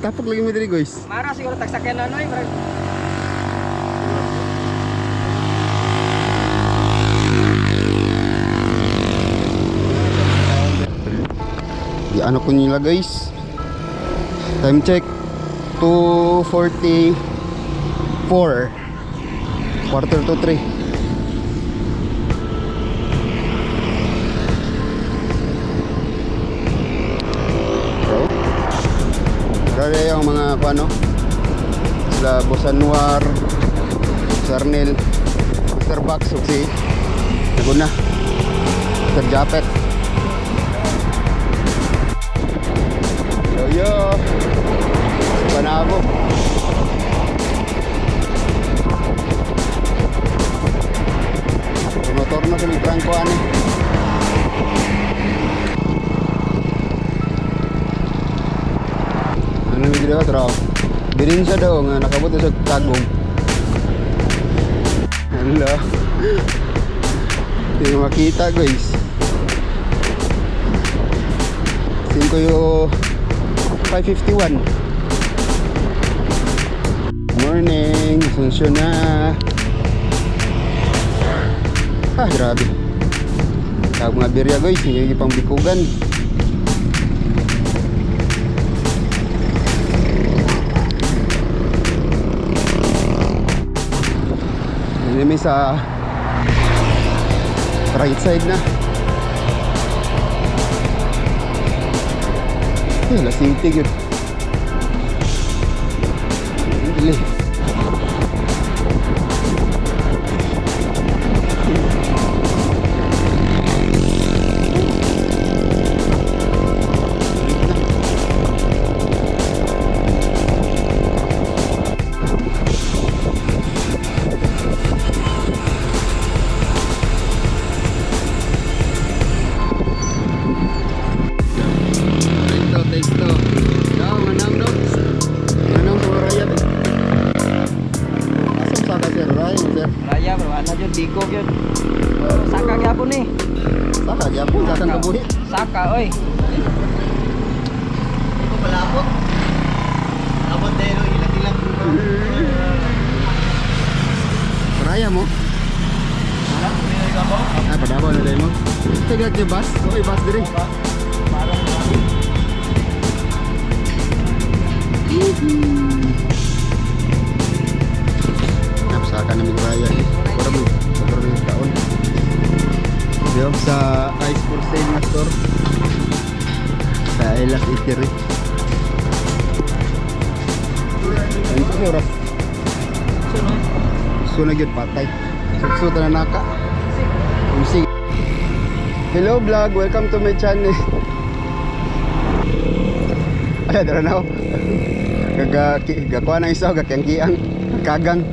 Tapok lagi mo diri, guys. Mara siguro tagsakyan na noy, murag. Di ano ko nila, guys. Time check, 2:44. 2:45. Bro. Grabe yung mga kuano. Sila Boss Anwar, Sarnel, Mr. Box, ug si Naguna, Mr. Japet. Yo yo. Panabo. Torno-torno sa may trangko ani. Ano yung video tra? Bilin siya daw nga nakabot na sa tagong. Hala. Hindi ko makita, guys. 5 yo 5:51. Morning, Asunsyon na. Ah, grabe. Kag mga birya, guys, hindi pang bikugan. Hindi may sa right side na. Eh, la city yun. Dili. Take two, take two. Yo, manang no. Manang sa raya ba? Asa sa ka, sir? Raya mo, sir. Raya bro, ana jud biko gyud. Saka gyapon ni. Saka gyapon sa kang kabuhi. Saka oy. Ito malapot. Abot dahil ilag-ilag. Raya mo? Ah, padabaw na dahil mo. Tagat niyo bus? Okay, bus diri. Napsaka na mig raya eh. Para mo, para mo taon. Diyo sa Ice for Sale na store. Sa Elas Eatery. Ano sa oras? Sunod yun, patay. Sukso na naka. Umsi. Hello vlog, welcome to my channel. Ay, dara na ako. Gaga, gakuha ng isa, gakyang-kiyang, kagang.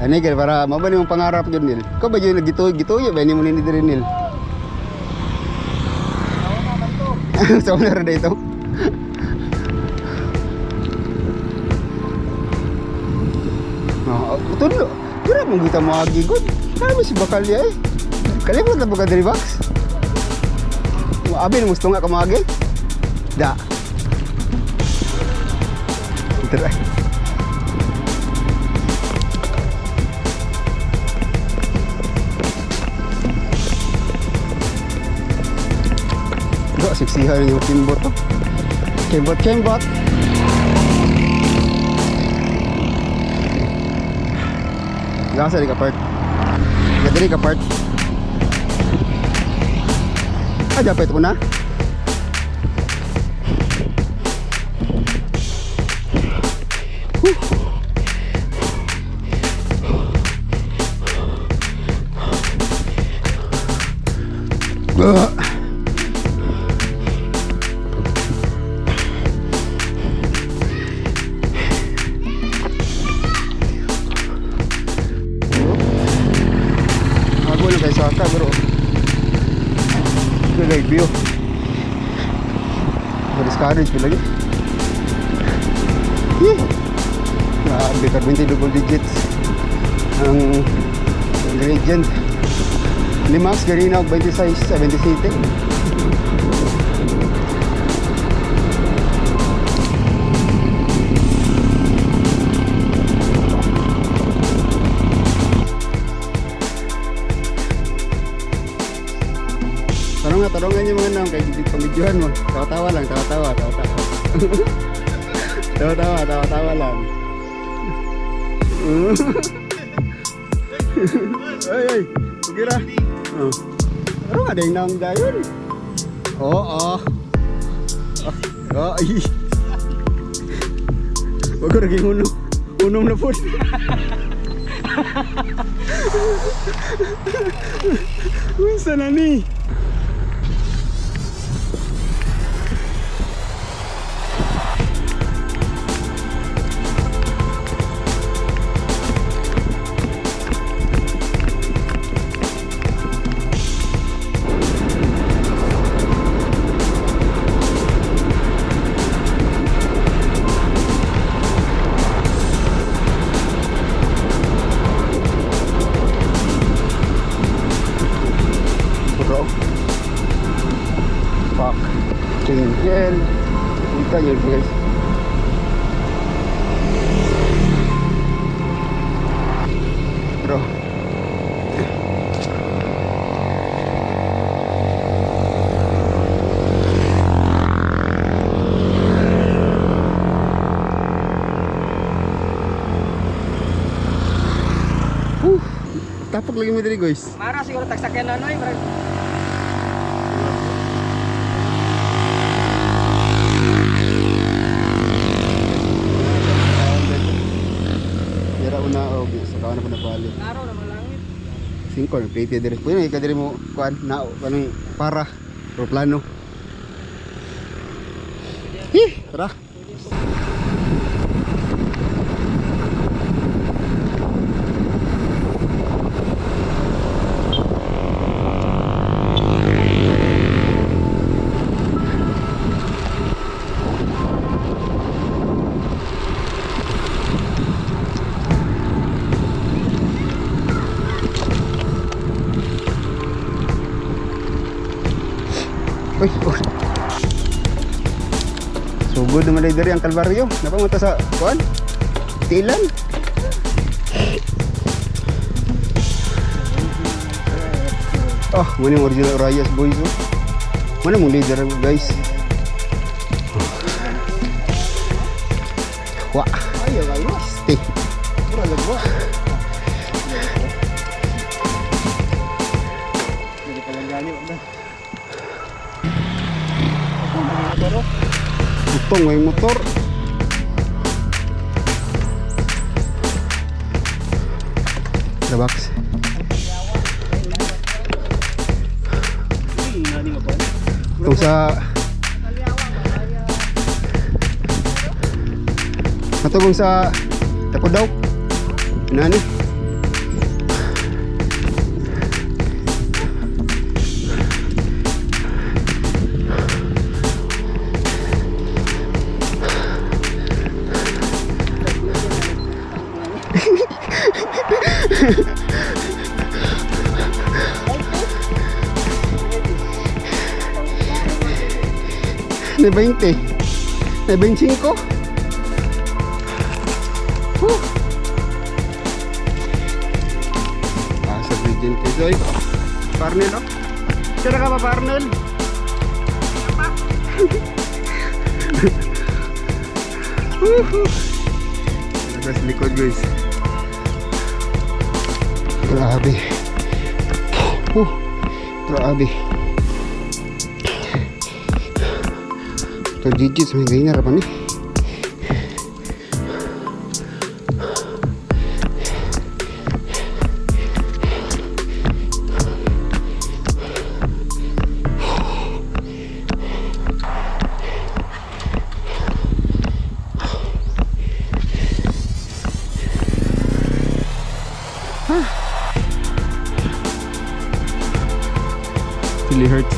Ani kay para mao ba nimong pangarap gyud, Nil? Ikaw ba gyud nagituyo gituyo ba nimo nini diri, Nil? Sa una ra dito. Oh, tudlo. Dira mo kita mo agi gud. Kaya si bakal niya eh. Kalimot na ba ka diri, box? Abi mo gusto nga ka moagi? Da. Tara. Go, siksihan yung kimbot to. Kimbot, kimbot. Gasa di ka part. Gadiri ka part. Ah, dapat ko na. Whew. Ah. Ako lang kay Saka, bro. Ito like view. Ma-discourage pa lagi. Eh! Grabe, carbon double digits. Ang gradient. Ni Max ganina og 26, 27. Tanong nga, tanongan niyo mga naong kay pamidyohan mo. Tawa-tawa lang, tawa-tawa, tawa-tawa. Tawa-tawa, tawa-tawa lang. Ay, ay, okay ra. Oh. Ano nga ding naong dayon? Oo, oo. Oh, ay. Wag ko naging unom. Unom na po. Unsa na ni? Bro. Fuck. Tingin. Kita yun, guys. Bro. Whew. Tapok lagi mo diri, guys. Mara siguro tagsakyan na noy, murag. Yara una og sa kaon na po nabalik. Klaro naman langit. Singko na plate diri. Pwede ka diri mo kuan na kanang para aeroplano. Hi, tara. Uy, oh. Sugod naman day diri ang Kalbaryo. Napamunta sa kuan? Tilan. Oh, muna yung original Rayas boys oh. Muna mong leader, guys. Wa. Stay. Utong may motor. The box. Itong sa Matugong sa Takodaw. Nani? Na 20. Na 25. Whew. Ah, sa Virgin Quezon. Parnell, oh. Sira ka ba, Parnell? Woohoo! Nasa sa likod, guys. Grabe. Oh, grabe. Ito digits, may ganyan pa ni. Really hurts.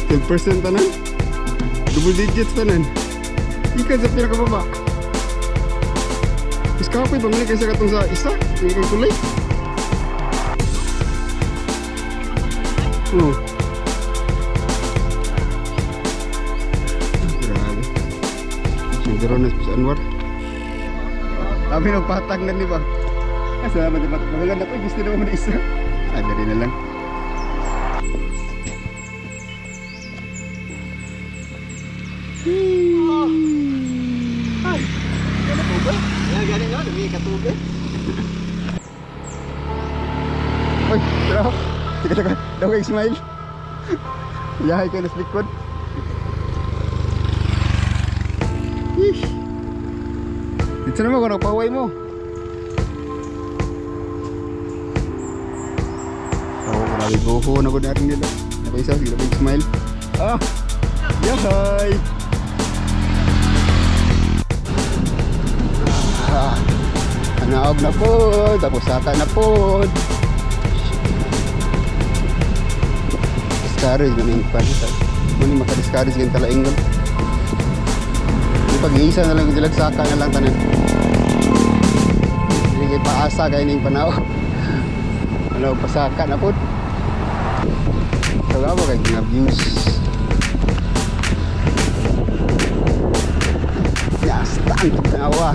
10% tanan. Double digits tanan. Ikan sa pinakababa. Mas kapoy bang kaysa katong sa isa, yung kang kulay. Oo. Grabe. Siguro na si Anwar. Abi nang patag na ni ba? Ah, salamat di ba? Maganda ko gusto naman na isa. Ah, dali na lang. Ay. Gana po ba? Ya gani no, dumi katubig. Uy, bro. Teka, teka. Daw kay smile. Yahay kayo na likod. Ish. Dito naman kung nagpaway mo. Oo, oh, grabe buho na ko na rin nila. Nakaisa, sige na smile. Ah! Yahay! Ah, anaog na po, tapos saka na po. Discourage na yung pan. Muna maka-discourage yung talaingon. Yung pag-iisa na lang sila saka na lang tanan. Hindi kay paasa kay ning panaw. Ano pasaka na po. Tagawa kay nga views. Yasta ang tawa.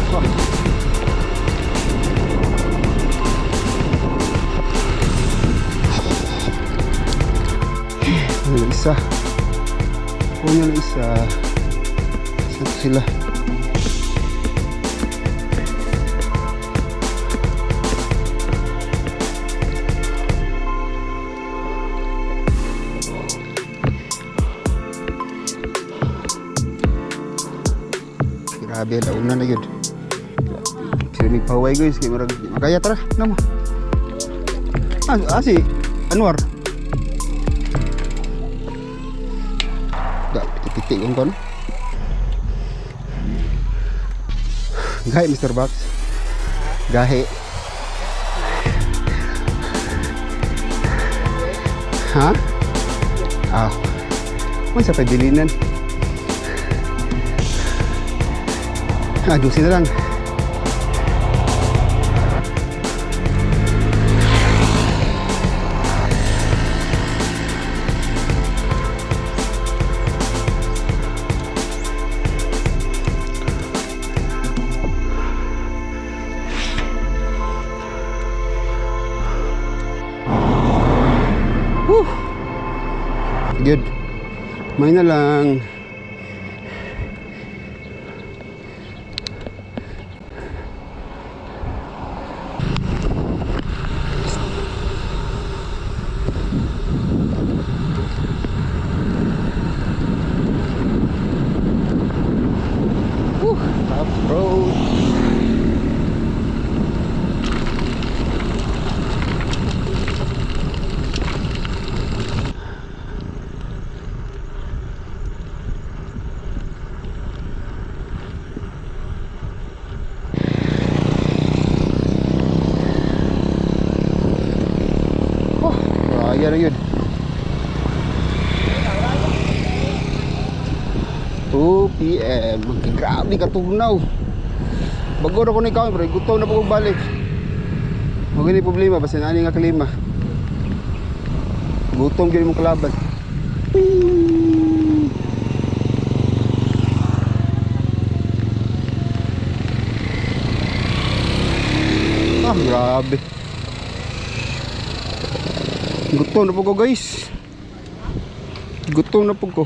Oh. Ano yung isa? Kunya na isa. Saan sila? Grabe, launa na yun. Sila ni paway guys, kay murag makaya tara, namo. Ah, ah si Anwar. Da, piti-piti kong kon. Gahe Mr. Box. Gahe. Ha? Ah. Unsa pa bilinan? Ah, dusi na lang. Whew. Good. May na lang. Whew. Top road. Oh, kaya na yun. 2 p.m. Grabe katunaw. Bago na ko ni kaon pero gutom na po kong balik. Huwag ni problema basta naani nga klima. Gutom gyud mong kalaban. Whee! Ah, grabe. Gutom na po ko guys. Gutom na po ko.